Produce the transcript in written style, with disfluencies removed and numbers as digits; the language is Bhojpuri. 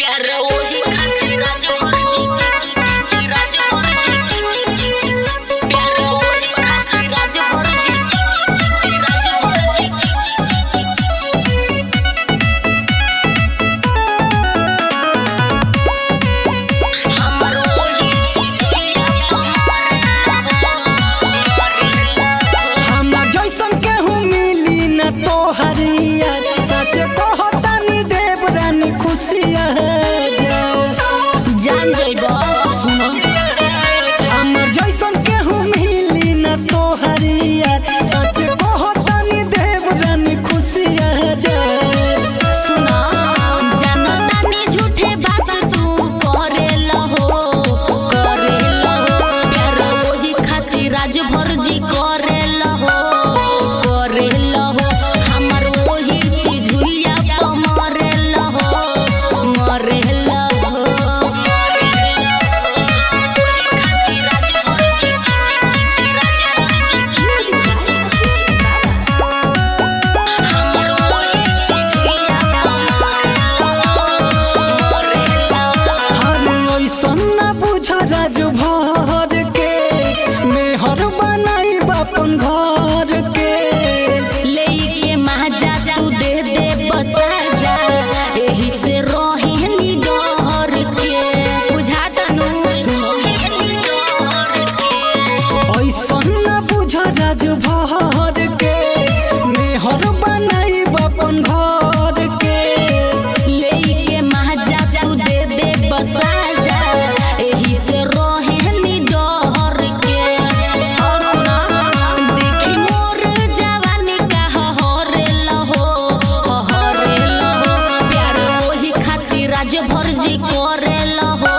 प्यार ओही खातिर राजभर जी, राजभर जी, प्यार ओही खातिर राजभर जी, राजभर जी। हमर ओही चिजिया हमर जैसन केहू मिली न तोहरिया, सच कहतानी देव रानी खुशिया जान जइबो। सुनो, हमर जैसन केहू मिली न तोहरिया, सच कहतानी देव रानी खुशिया सुना जनता ने झूठे बात तू करेला हो, करेला हो। प्यार ओही खातिर राजभर जी करेला हो, करेला हो। हमर ओही चिजुइया प मरेला हो, मरेला हो। ओही खातिर राजभर जी, राजभर जी, हमर ओही चिजुइया प मरेला हो, मरेला हो। अरे ऐसन न बुझ राजभर के, मेहर बनाई अपन घर के। लेके महाजा तू दे दे बसा जा, एही से रोहिणी डहर के बुझा तनु डहर के। ऐसन न बुझ राजभर के, मेहर बनाई अपन घर के। लेके महाजा तू दे दे बसा जा, एही से रोहिणी डहर के। और सुना देखी मोर जवानी का हरेला हो, हरेला हो। प्यार ओही खातिर राजभर जी करेला हो,